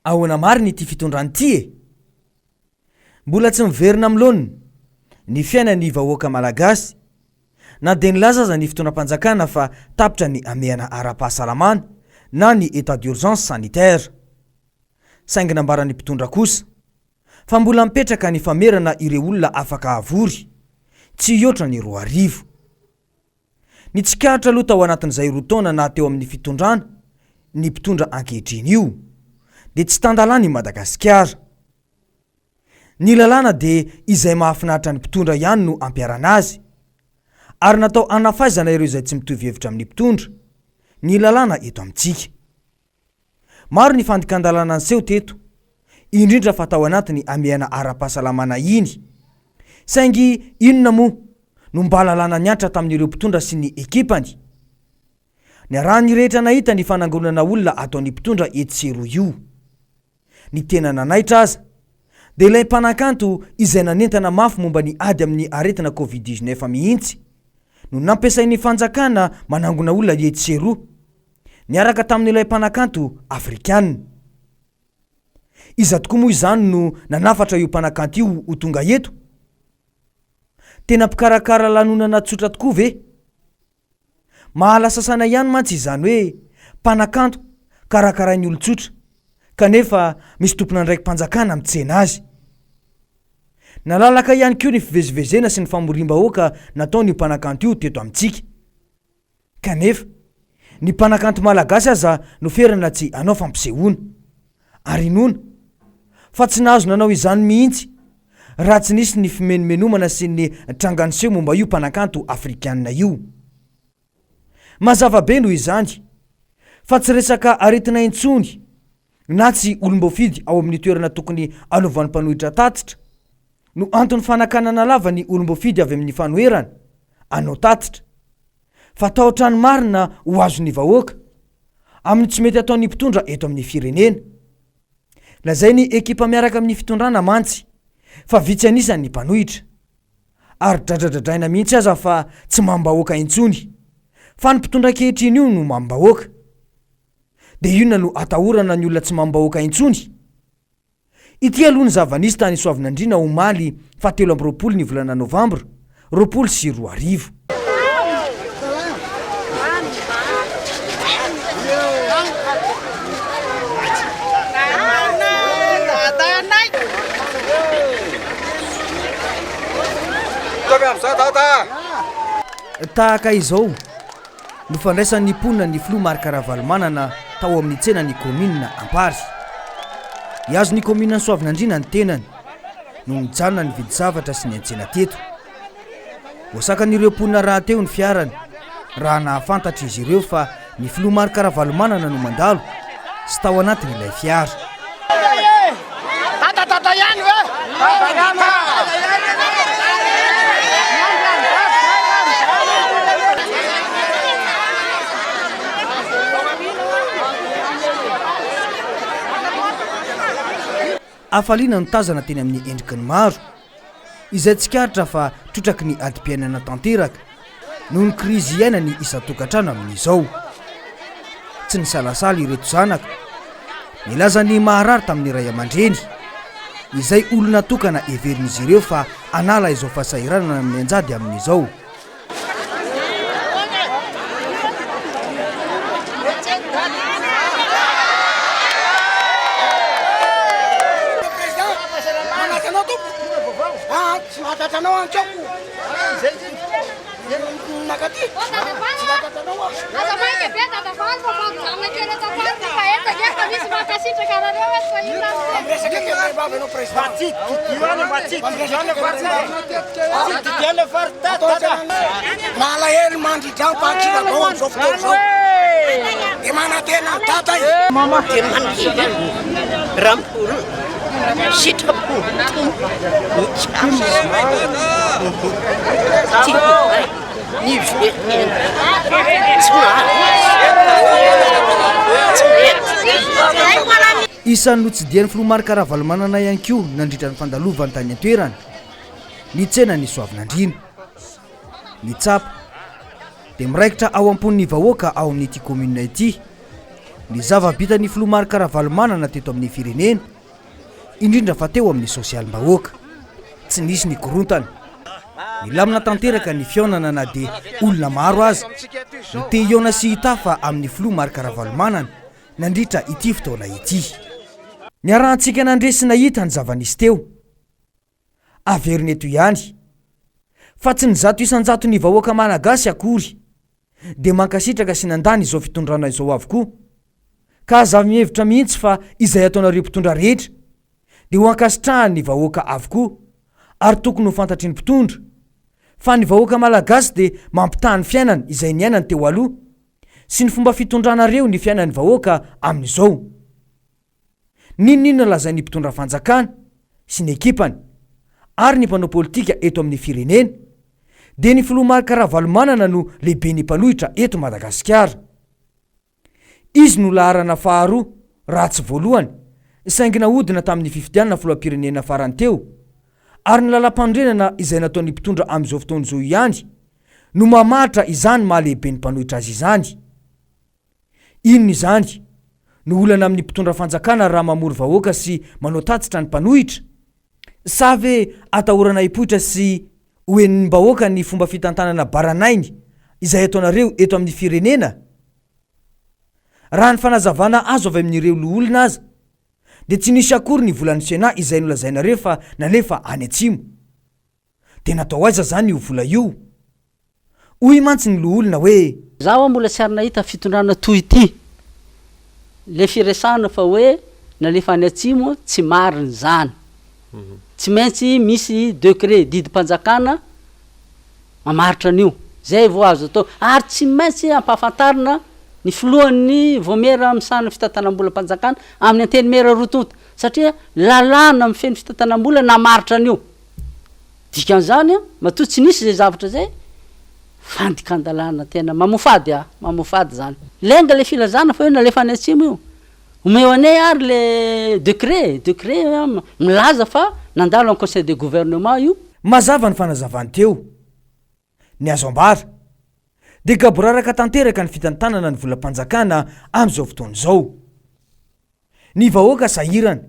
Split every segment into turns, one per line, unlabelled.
Ahoana marina ity fitondrana ity e? Mbola tsy miverina amin'ny laoniny ny fiainan'ny vahoaka malagasy na dia nilaza aza ny fitondram-panjakana fa tapitra ny hamehana ara-pahasalamana na ny état d'urgence sanitaire. Saingy nambaran'ny mpitondra kosa fa mbola mipetraka ny famerana ireo olona afaka havory tsy hihoatra ny 2000. Ny tsikaritra aloha tao anatin'izay roa taona naha teo amin'ny fitondrana ny mpitondra ankehitriny io dia tsy tan-dalàna i Madagasikara. Ny lalàna dia izay mahafinaritra ny mpitondra ihany no ampiharana azy. Ary natao hanafaizana ireo izay tsy mitovy hevitra amin'ny mpitondra ny lalàna eto amintsika. Maro ny fandikan-dalàna niseho teto, indrindra fa tao anatin'ny hamehana ara-pahasalamana iny. Saingy inona moa no mba lalàna niantra tamin'ireo mpitondra sy ny ekipany? Niarahan'ny rehetra nahita ny fanangonana olona ataon'ny mpitondra etsy sy eroa io. Ny tena nanaitra aza dia ilay mpanakanto izay nanentana mafy momba ny ady amin'ny aretina Covid 19 mihitsy no nampiasain'ny fanjakana manangona olona etsy sy eroa niaraka tamin'ilay mpanakanto afrikana. Iza tokoa moa izany no nanafatra io mpanakanto io ho tonga eto? Tena mpikarakara lanonana tsotra tokoa ve? Mahalasa saina ihany mantsy izany hoe mpanakanto karakarain'ny olon-tsotra kanefa misy tompon'andraiki-panjakana mitsena azy. Nalalaka ihany koa ny fivezivezena sy ny famoriam-bahoaka nataon'io mpanakanto io teto amintsika. Kanefa, ny mpanakanto malagasy aza noferana tsy hanao fampisehoana. Ary inoana fa tsy nahazo nanao izany mihitsy raha tsy nisy ny fimenomenomana sy ny tranga niseho momba io mpanakanto afrikanina io. Mazava be noho izany fa tsy resaka aretina intsony na tsy olom-boafidy ao amin'ny toerana tokony hanaovan'ny mpanohitra tatitra no anton'ny fanakanana lava ny olom-boafidy avy amin'ny fanoherana hanao tatitra fa tahotra ny marina ho azon'ny vahoaka amin'ny tsy mety ataon'ny mpitondra eto amin'ny firenena. Lazain'ny ekipa miaraka amin'ny fitondrana mantsy fa vitsy an'isa ny mpanohitra ary dradradradraina mihitsy aza fa tsy mamim-bahoaka intsony fa ny mpitondra ankehitriny io no mamim-bahoaka. Dia inona no atahorana ny olona tsy mamim-bahoaka intsony? Ity aloha ny zava-nisy tany Soavinandriana omaly faha 23 ny volana novambra 2020. Tahaka izao no fandraisan'ny mponina ny filoha Marc Ravalomanana tao amin'ny tsenan'ny kaominina Ampary. Hihazo ny kaomininan'i Soavinandriana ny tenany no nijanona nividy zavatra sy niantsena teto. Voasakan'ireo mponina rahateo ny fiarany raha nahafantatra izy ireo fa ny filoha Marc Ravalomanana no mandalo sy tao anatin'ilay fiara.
Dada dada ihany ve? Dada ihany.
Hafaliana no tazana teny amin'ny endriky ny maro, izay tsikaritra fa trotraky ny adim-piainana tanteraka noho ny krizy iainany isan-tokantrano amin'izao. Tsy nisalasala ireto zanaka nilaza ny maharary tamin'ny ray aman-dreny, izay olona tokana heverin'izy ireo fa hanala izao fahasahiranana mianjady amin'izao.
Malahelo mandridrampa Antsirabe amin'izao fotoana izao. Dia manantena an'i Dada e.
Dia mandihy raha Sitrapon'ny Tompo ny tsy azo Tianay ny hiverenana Tsy mahazo Tsy mety.
Isan'ny notsidihan'ny filoha Marc Ravalomanana ihany koa nandritra ny fandalovany tany an-toerana ny tsenan'i Soavinandriana. Ny tsapa dia miraikitra ao am-pon'ny vahoaka ao amin'ity kaominina ity. ny zava-bitan'ny filoha Marc Ravalomanana teto amin'ny firenena, indrindra fa teo amin'ny sosialim-bahoaka. Tsy nisy ny korontana. Nilamina tanteraka ny fihaonana na dia olona maro aza no te hihaona sy hitafa amin'ny filoha Marc Ravalomanana nandritra ity fotoana ity. Niarahantsika nandre sy nahita ny zava-nisy teo. Averina eto ihany fa tsy ny 100% ny vahoaka malagasy akory dia mankasitraka sy nandany izao fitondrana izao avokoa ka aza mihevitra mihitsy fa izay ataonareo mpitondra rehetra dia ho ankasitrahan'ny vahoaka avokoa ary tokony ho fantatry ny mpitondra fa ny vahoaka malagasy dia mampitaha ny fiainany izay niainany teo aloha sy ny fomba fitondranareo ny fiainan'ny vahoaka amin'izao. N'inon'inona lazain'ny mpitondra fanjakana sy ny ekipany ary ny mpanao politika eto amin'ny firenena dia ny filoha Marc Ravalomanana no lehiben'ny mpanohitra eto Madagasikara. Izy no laharana faharoa raha tsy voalohany saingy nahodina tamin'ny fifidianana filoham-pirenena farany teo ary ny lalampanorenana izay nataon'ny mpitondra amin'izao fotoana izao ihany no mamaritra izany maha lehiben'ny mpanohitra azy izany. Inona izany no olana amin'ny mpitondra fanjakana raha mamory vahoaka sy manao tatitra ny mpanohitra? Sa ve atahorana hipoitra sy ho henon'ny-bahoaka ny fomba fitantanana baranainy izay ataonareo eto amin'ny firenena? Raha ny fanazavana azo avy amin'ireo loholona aza dia tsy nisy akory ny volan'ny Sénat izay nolazainareo fa nalefa any atsimo. Dia natao aiza zany io vola io? Hoy mantsy ny loholona hoe.
Za hoa mbola tsy ary nahita fitondrana toy ity. Le firesahana fa hoe nalefa any atsimo tsy marina izany. Tsy maintsy misy decret, didim-panjakana mamaritra an'io. Zay vao azo atao. Ary tsy maintsy ampahafantarina ny filohan'ny vaomiera misahana ny fitantanam-bolam-panjakana amin'ny antenimiera roa tonta. Satria lalàna mifehy ny fitantanam-bola namaritra an'io. Dikan'izany, matoa tsy nisy izay zavatra izay, fandikan-dalàna tena mamoafady a, mamoafady izany. Lainga ilay filazana fa hoe nalefa any atsimo io. Omeo anay ary le décret, décret milaza fa nandalo en conseil de gouvernement io.
Mazava ny fanazavany teo. Ny azo ambara, dia gaboraraka tanteraka ny fitantanana ny volam-panjakana amin'izao fotoana izao. Ny vahoaka sahirana.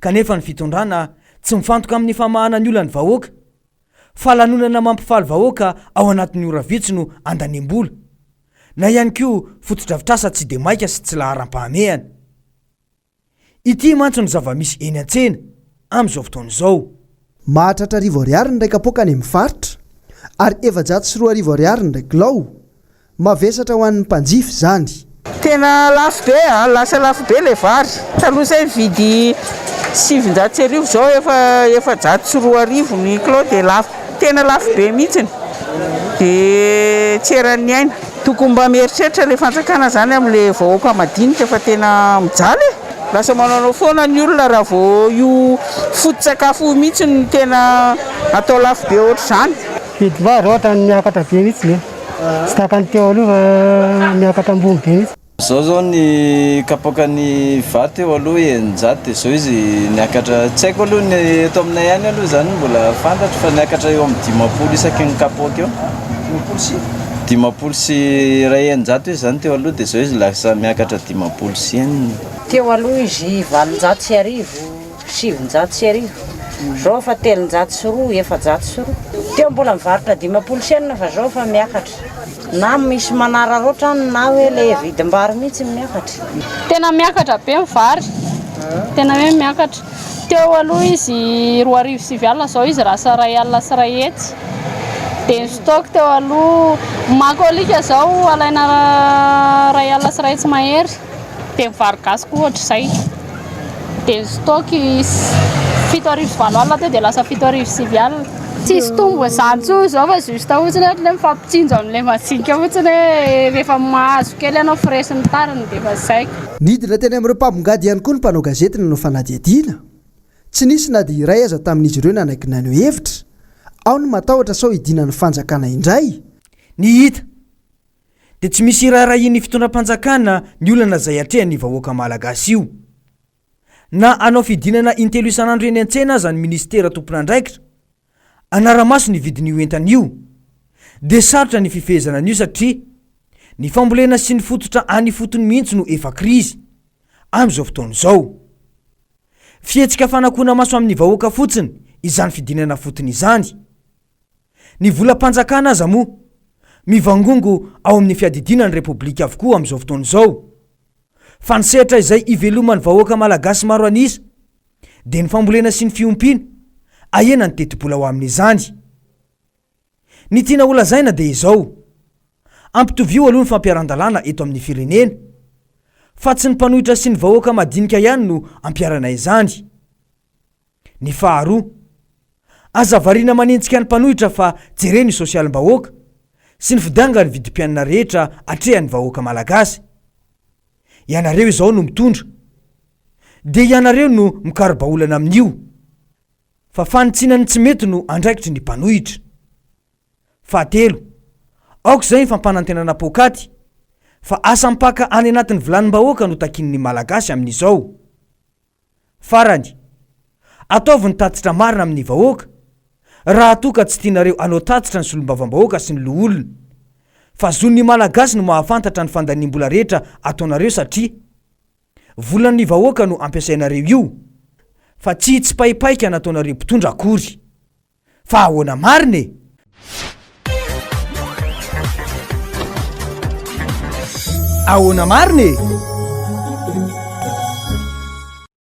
Kanefa ny fitondrana tsy mifantoka amin'ny famahana ny olan'ny vahoaka, fa lanonana mampifaly vahoaka ao anatin'ny ora vitsy no andaniam-bola, na ihany koa fotodrafitrasa tsy dia maika sy tsy laharam-pahamehana. Ity mantsy no zava-misy eny an-tsena amin'izao fotoana izao.
Mahatratra arivo ariary ny iray kapoaka any amin'ny faritra ary 2400 ariary ny iray kilao. Mavesatra ho an'ny mpanjifa izany.
Tena lafo be a, lasa lafo be le vary. Taloha zay mividy 1900 zao efa 2400 ny kilao dia lafo, tena lafo be mihitsiny dia tsy eran'ny aina. Tokony mba mieritreritra le fanjakana zany amle vahoaka madinika fa tena mijaly e! Lasa manaonao foana ny olona raha vao io foto-tsakafo io mihitsy no tena atao lafo be ohatr'izany.
Vidim-bary ohatran'ny miakatra be mihitsy e! Tsy tahaka ny teo aloha fa miakatra ambony be mihitsy.
Zao zao ny kapoakan'ny vary teo aloha 600 dia zao izy niakatra, tsy haiko aloha ny eto aminay ihany aloha izany no mbola fantatro fa niakatra eo amin'ny 50 isaky ny kapoaka eo. 50 sy? 650 izy izany teo aloha dia zao izy lasa miakatra 56.
Teo aloha izy 1800, 1900, zao efa 302, 402. Teo mbola mivarotra 56 fa zao efa miakatra. Na misy manararaotra any na hoe le vidim-bary mihitsy no miakatra.
Tena miakatra be ny vary, tena hoe miakatra. Teo aloha izy 920 zao izy lasa 1100. Dia ny stock teo aloha makolika zao alaina 1100 mahery. Dia ny vary gasy koa ohatr'izay. Dia ny stock 8800 teo dia lasa 7900. Tsisy tombony izany intsony izao fa juste fotsiny hoe ohatran'ny hoe mifampitsinjo amin'ilay madinika fotsiny hoe rehefa mahazo kely ianao frais sy ny tariny dia efa izay.
Nidina teny amin'ireo mpambongady ihany koa ny mpanao gazety nanao fanadihadiana. Tsy nisy na dia iray aza tamin'izy ireo nanaiky naneho hevitra. Ao ny matahotra sao hidinan'ny fanjakana indray.
Ny hita dia tsy misy iraharahian'ny fitondram-panjakana ny olana izay atrehan'ny vahoaka malagasy io. Na hanao fidinana intelo isan'andro eny an-tsena aza ny minisitera tompon'andraikitra hanara-maso ny vidin'io entana io dia sarotra ny fifehezana an'io satria. Ny fambolena sy ny fototra any ifotony mihitsy no efa krizy amin'izao fotoana izao. Fihetsika fanakona-maso amin'ny vahoaka fotsiny izany fidinana fotony izany. Ny volam-panjakana aza moa mivangongo ao amin'ny fiadidiana ny Repoblika avokoa amin'izao fotoana izao. Fa ny sehatra izay iveloman'ny vahoaka malagasy maro an'isa dia ny fambolena sy ny fiompiana, ahena ny tetibola ho amin'izany. Ny tiana holazaina dia izao, ampitovio aloha ny fampiharan-dalàna eto amin'ny firenena, fa tsy ny mpanohitra sy ny vahoaka madinika ihany no ampiharana izany. Ny faharoa, aza variana manenjika ny mpanohitra fa jereo ny sosialim-bahoaka sy ny fidangan'ny vidim-piainana rehetra atrehan'ny vahoaka malagasy. Ianareo izao no mitondra, dia ianareo no mikaro-baolana amin'io. Fa fanitsiana ny tsy mety no andraikitry ny mpanohitra. Fahatelo, aoka izay ny fampanantenana poakaty, fa asa mipaka any anatin'ny vilanim-bahoaka no takian'ny Malagasy amin'izao. Farany, ataovy ny tatitra marina amin'ny vahoaka, raha toa ka tsy tianareo hanao tatitra ny solombavambahoaka sy ny loholona. Fa zon'ny Malagasy no mahafantatra ny fandaniam-bola rehetra ataonareo satria. Volan'ny vahoaka no ampiasainareo io fa tsy tsipaipaika nataonareo mpitondra akory. Fa ahoana marina e? Ahoana marina e?